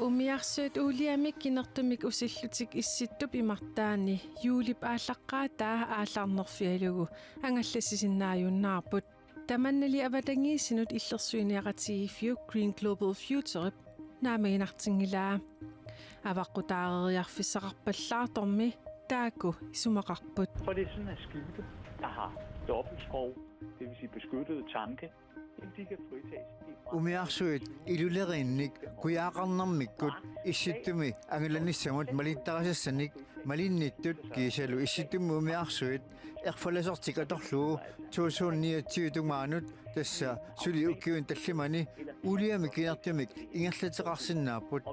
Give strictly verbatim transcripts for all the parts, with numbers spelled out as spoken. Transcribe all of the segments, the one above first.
Umiarsuit uuliamik kinertumik usillutik Issittup imartaani juulip aallaqqaataa aallarnerfigalugu angallassisinnaajunnaarput. Tamannali avatangiisinut illersuiniaqatigiiffiup Green Global Futurep naammaginartinngilaa. Avaqqutaareeriarfissaqarpallaartormi taakku isumaqarput. For det er sådan en skilte, der har dobbeltskrog, det vil sige beskyttede tanke. Jamen, de kan fritages helt fra Umiarsuit iluleriinnik kujaaqarnermikkut Issittumi angalanissamut malittarisassanik malinnittut kiisalu Issittumi umiarsuit erfalasortik atorlugu to tusind niogtyve tungaanut, tassa suli ukiuni tallimani, uuliamik kinertumik ingerlateqarsinnaapput.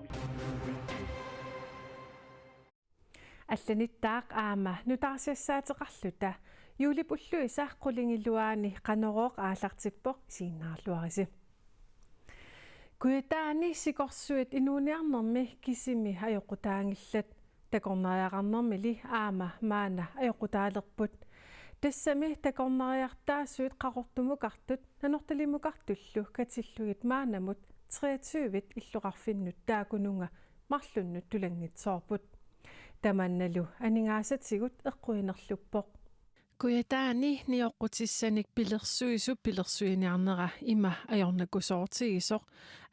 Allanittaaq aamma nutaarsiassaateqarluta. Juulip ulluisa qulingiluaani Qanorooq aallartippoq, isiginnaarluarisi. Kujataani sikorsuit inuuniarnermi kisimi ajoqutaanngillat. Takornariaqarnermili aamma maanna ajoqutaalerput. Tassami takornariartaasuit Qaqortumukartut Nanortalimmukartullu katillugit maannamut treogtyvit illoqarfinnut taakkununnga marlunnut tulanngitsoorput. Tamannalu aningaasatigut eqquinerluppoq. Kujataani nioqqutissanik pilersuisup pilersuiniarnera ima ajornakusoortigisoq,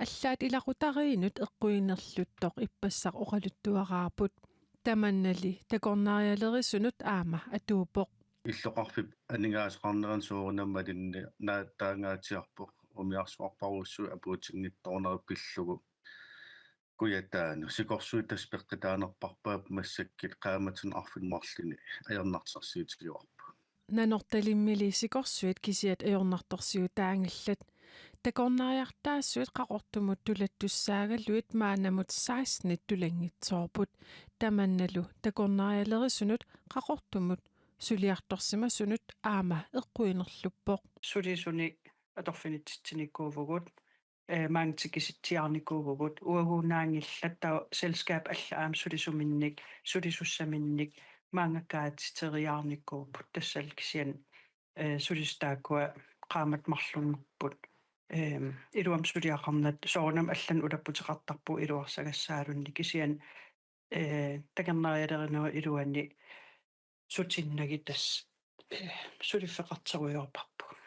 allaat ilaqutariinnut eqquinerluttoq ippassaq oqaluttuaraarput. Tamannali takornarialerisunut aamma atuuppoq. Illoqarfip aningaasaqarnerani soorunami malinnaataangaatsiarpoq umiarsuarparujussuit apuutinngitsoornerit pillugu. Kujataani sikorsuit tassa peqqutaanerpaarput massakkut qaammatini arfineq marlunni ajornartorsiutigivarput. Nanortalimmili sikorsuit kisiat ajornartorsiutaanngillat. Takornariartaasuit Qaqortumut tulattussaagaluit maannamut sekstenit tulanngitsoorput. Tamannalu takornarialerisunut Qaqortumut suliartorsimasunut aamma eqquinerluppoq. Sulisunik atorfinitsitsinikuuvugut, eh, maanga tikisitsiarnikuuvugut, uaguunaanngillat, taava selskabit allat aamma sulisuminnik, sulisussaminnik maangakaatsiteriarnikuupput, tassalu kisianni, eh, sulisut taakkua qaammatit marlunngorput. Ehm, iluamik suliaqarnata soorunami allanut ulapputeqartarpugut iluarsagassaalunnik, kisianni, eh, takornarialerinerup iluani sutinnagit tassa, eh, suliffeqarterujoorparput.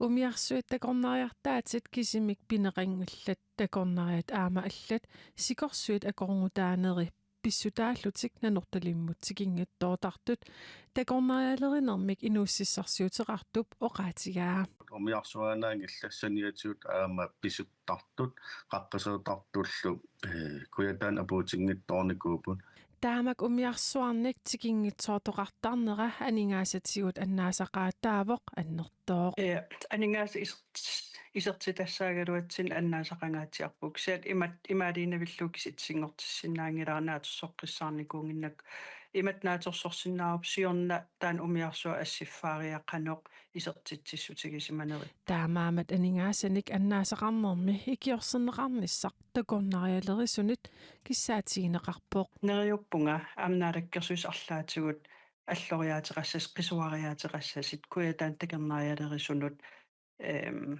Umiarsuit takornariartaatit kisimik pineqanngillat, takornariat aamma allat sikorsuit akornutaaneri pissutaallutik Nanortalimmut tikinngitsoortartut takornarialerinermik inuussutissarsiuteqartup oqaatigaa. Umiarsuaannaanngillat saniatigut aamma pisuttartut, qaqqasoortartullu, eh, Kujataani apuutinngitsoornikuupput. Taamak umiarsuarnik tikinngitsoortoqartarnera aningaasatigut annaasaqaataavoq annertooq. Eh, aningaasat iser-, isertitassaagaluatsinnut annaasaqangaatsiarpugut. Kisianni imat-, imaaliinnavillugu kisitsisinngortissinnaanngilara, naatsorsoqqissaarnikuunnginnakku. Imatut naatsorsorsinnaavarput siorna taanna umiarsuaq assiffaariaq qanoq isertitsissutigisimanerit. Taamaammat aningaasanik annaasaqarnermi ikiorserneqarnissaq takornarialerisunut kissaatigineqarpoq. Neriuppunga aamma Naalakkersuisut arlaatigut alloriaateqassasut, qisuariaateqassasut, Kujataani takornarialerisunut, ehm,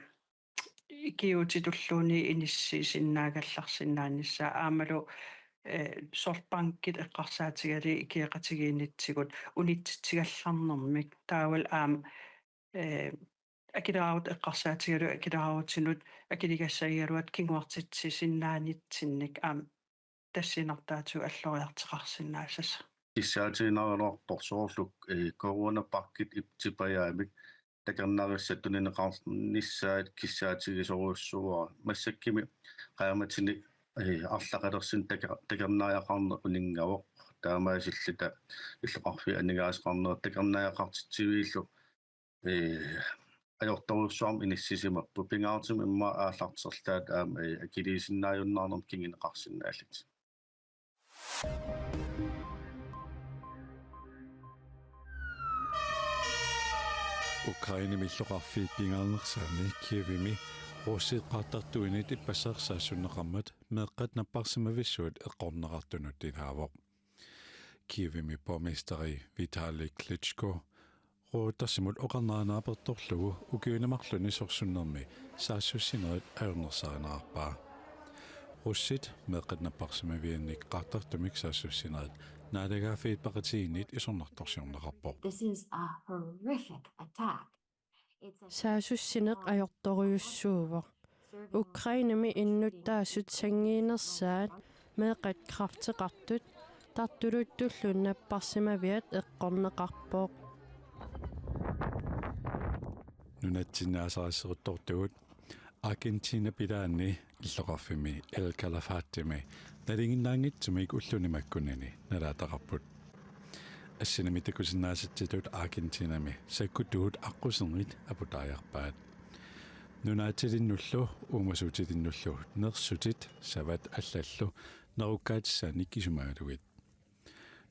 ikiuutitulluunniit inissiisinnaagallarsinnaanissaa aammalu, eh, soorlu bankit eqqarsaatigalugit ikioqatigiinnitsigut unitsitsigallarnermik, taavalu aamma, eh, akileraarut eqqarsaatigalugu akileraarutinut akiligassagigaluat kinguartitsisinnaanitsinnik aamma tassiinnartaatigut alloriartoqarsinnaassasoq. Kissaatigineqarpoq soorlu, eh, coronapakkit ip-, tipajaamik takornarissat tunineqarnissaat kissaatigisorujussuuara. Massakkumi qaammatini, eh, arlaqalersineq tako-, takornariaqarneq uninngavoq. Taamaasilluta illoqarfiup aningaasaqarnera takornariaqartitsiviillu, eh, ajortorujussuarmik inissisimapput. Pingaartumik immaqa aallarterlaat aamma, eh, akiliisinnaajunnaarnermut kinguneqarsinnaallutik. Ukrainemi illoqarfiit pingaarnersaanni Kievimi ruussiit qaartartuinit ippassaq saassunneqarmat meeqqat napparsimavissuit eqqorneqartunut ilaavoq. Kievimi borgmesteri Vitali Klitschko Reutersimut oqarnera naapertorlugu ukiuni marlunni sorsunnermi saassussinerit ajornersarineqarpaa. Russit meeqqat napparsimaviannik qartartumik saassussinerit Naalagaaffiit Peqatigiinnit isornartorsiorneqarpoq. This is a horrific attack. It's a Saassussineq ajortorujussuuvoq. Ukrainemi innuttaasut sanngiinersaat meeqqat kræfteqartut tartuluttullu napparsimaviat eqqorneqarpoq. Nunatsinni aasaaseruttortugut Argentinap ilaani illoqarfimmi El Calafatemi nalinginnaanngitsumik ulluni makkunani nalaataqarput. Assinami takusinnaasatsitut Argentinami sakkutuut aqqusinerit aputaajarpaat. Nunaatilinnullu uumasuutilinnullu nersutit savat allallu nerukkaatissaannik isumaagalugit.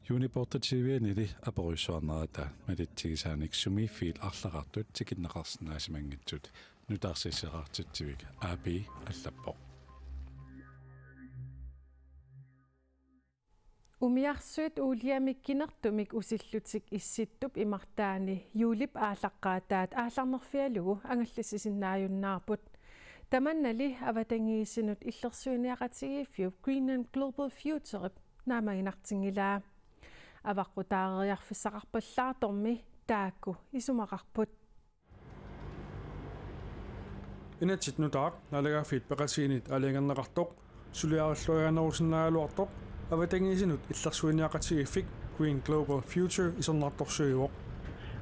Juunip otteogtyve-anili aperujussuarnerata malitsigisaanik sumiiffiit arlaqartut tikinneqarsinnaasimanngitsut nutaarsiassaqartitsivik A P allappoq. Umiarsuit uuliamik kinertumik usillutik Issittup imartaani juulip aallaqqaataat aallarnerfigalugu angallassisinnaajunnaarput. Tamannali avatangiisinut illersuiniaqatigiiffiup Greenland Global Futurep naammaginartinngilaa. Avaqqutaareeriarfissaqarpallaartormi taakku isumaqarput. Inatsit nutaaq naalagaaffiit peqatigiinnit aalajangerneqartoq suliarilluagaanerusinnaagaluartoq avatangiisinut illersuiniaqatigiiffik Green Global Future isornartorsiuvoq.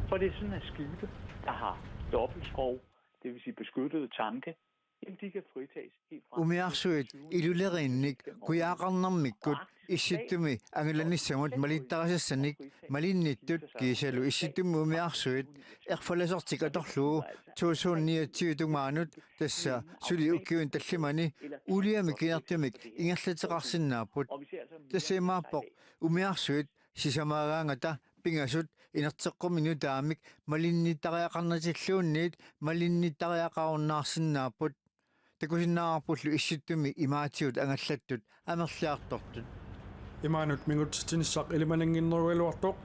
For det er sådan, at skibe, der har dobbeltskrog, det vil sige beskyttede tanke, jamen de kan fritages helt frem til Umiarsuit tyve iluleriinnik kujaaqarnermikkut Issittumi angalanissamut malittarisassassanik malinnittut kiisalu Issittumi umiarsuit erfalasortik atorlugu to tusind niogtyve tungaanut, tassa suli ukiuni tallimani uuliami kinertumik ingerlateqarsinnaapput. Tassa imaappoq umiarsuit sisamaagaangata pingasut inerteqqummi nutaamik malinnittariaqarnatilluunniit malinnittariaqarunnaarsinnaapput. Takusinnaavarpullu Issittumi imaatigut angallattut amerliartortut. Imaanut mingutitsinissaq ilimanannginnerugaluartoq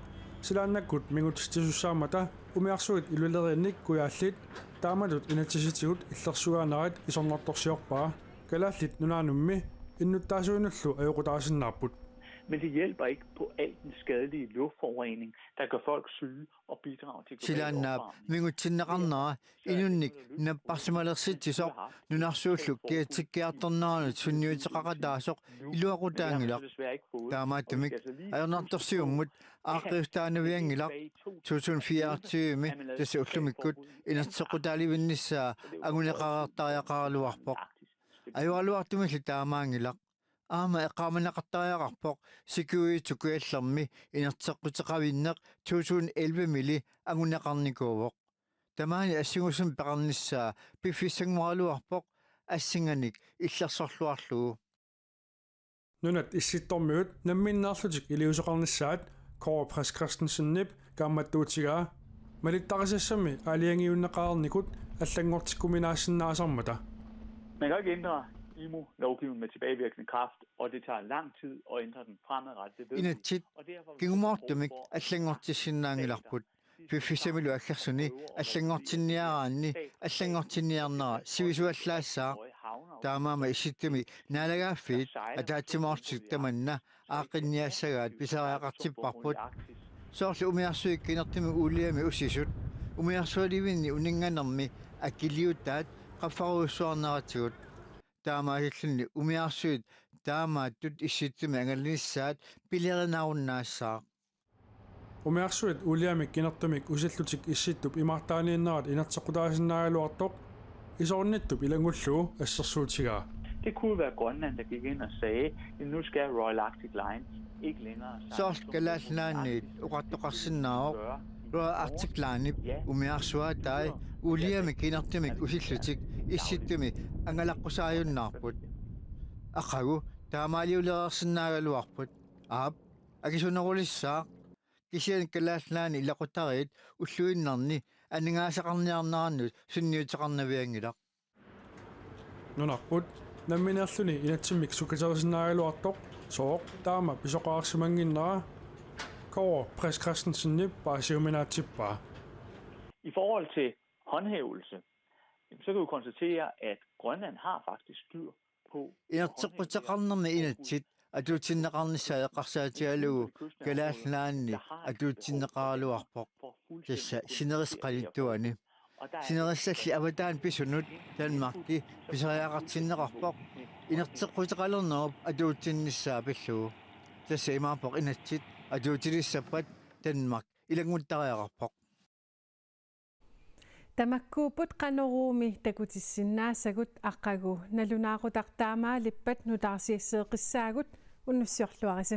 silaannakkut mingutitsisussaammata umiarsuit iluleriinnik kujaallit taamatut inatsisitigut illersuinerat isornartorsiorpaa. Kalaallit Nunaannummi innuttaasuinullu ajoqutaasinnaapput. Men det hjælper ikke på al den skadelige luftforurening, der gør folk syge og bidrager til global Silaannaap opvarmning. mingutsinneqarnera inunnik napparsimalersitsisoq nunarsuullu kiatsikkiartorneranut sunniuteqaqataasoq iluaqutaanngilaq. Taamaattumik ajornartorsiummut aaqqiustaanavianngilaq to tusind fireogtyve-mi, tassa ullumikkut inerteqqutaalivinnissaa anguneqareertariaqaraluarpoq. Ajoraluartumilli taamaanngilaq. Aamma eqqaamaneqartariaqarpoq Sikuiittut Kujallermi inerteqquteqavinneq to tusind elleve-mili anguneqarnikuuvoq. Tamaani assingusumik peqarnissaa piffissanngoraluarpoq assinganik illersorluarlugu. Nunat Issittormiut namminneerlutik iliuuseqarnissaat Kåre Press Christensenip kaammattuutigaa malittarisassami aalajangiunneqareernikut allanngortikkuminaassinnaasarmata. Man kan jo ikke ændre imo-lovgivningen med tilbagevirkende kraft, og det tager lang tid at ændre den fremadrettet. Det ved vi. Inatsit Og derfor har vi kingumoortumik behov for allanngortissinnaanngilarput. Piffissamilu aggersuni allanngortinniaraanni allanngortinniarnera sivisuallaassaaq. Taamaammat Issittumi naalagaaffiit ataatsimoorlutik tamanna aaqqinniassagaat pisariaqartipparput. Soorlu umiarsuit kinertumi uuliami usisut umiarsualivinni uninnganermi akiliutaat qaffarujussuarneratigut. Taamaasilluni umiarsuit taamaattut Issittumi angalanissaat pilerinarunnaassaaq. Umiarsuit uuliamik kinertumik usillutik Issittup imartaaniinnerat inerteqqutaasinnaagaluartoq isornittup ilanngullugu assersuutigaa. Det kunne være Grønland, der gik ind og sagde, at nu skal Royal Arctic Line ikke længere sejle Soorlu Kalaallit Nunaanniit oqartoqarsinnaavoq Royal Arctic Linep umiarsuatai uuliami kinertumik usillutik Issittumi angalaqqusaajunnarput. Aqagu taamaaliulereersinnaagaluarput. Aap, akisunerulissaaq. Kisianni Kalaallit Nunaanni ilaqutariit ulluinnarni aningaasaqarniarnerannut sunniuteqarnavianngilaq. Nunarput nammineerluni inatsimmik sukkaterisinnaagaluartoq sooq taama pisoqarsimannginnera Kåre Press Christensenip paasiuminaatsippaa. I forhold til håndhævelse, jamen, så kan vi konstatere, at Grønland har faktisk styr Inerteqquteqarnermi inatsit atuutsinneqarnissaa eqqarsaatigalugu Kalaallit Nunaanni atuutsinneqaraluarpoq, tassa sinerissap qanittuani. Sinerissalli avataani pisunut Danmarki pisariaqartinneqarpoq inerteqquteqalernerup atuutsinnissaa pillugu. Tassa imaappoq inatsit atuutsilissappat Danmark ilannguttariaqarpoq. Tamakkuupput Qanoruumi takutissinnaasagut, aqagu nalunaaqutaq taamaalippat nutaarsiasseeqqissaagut, unnussiorluarisi.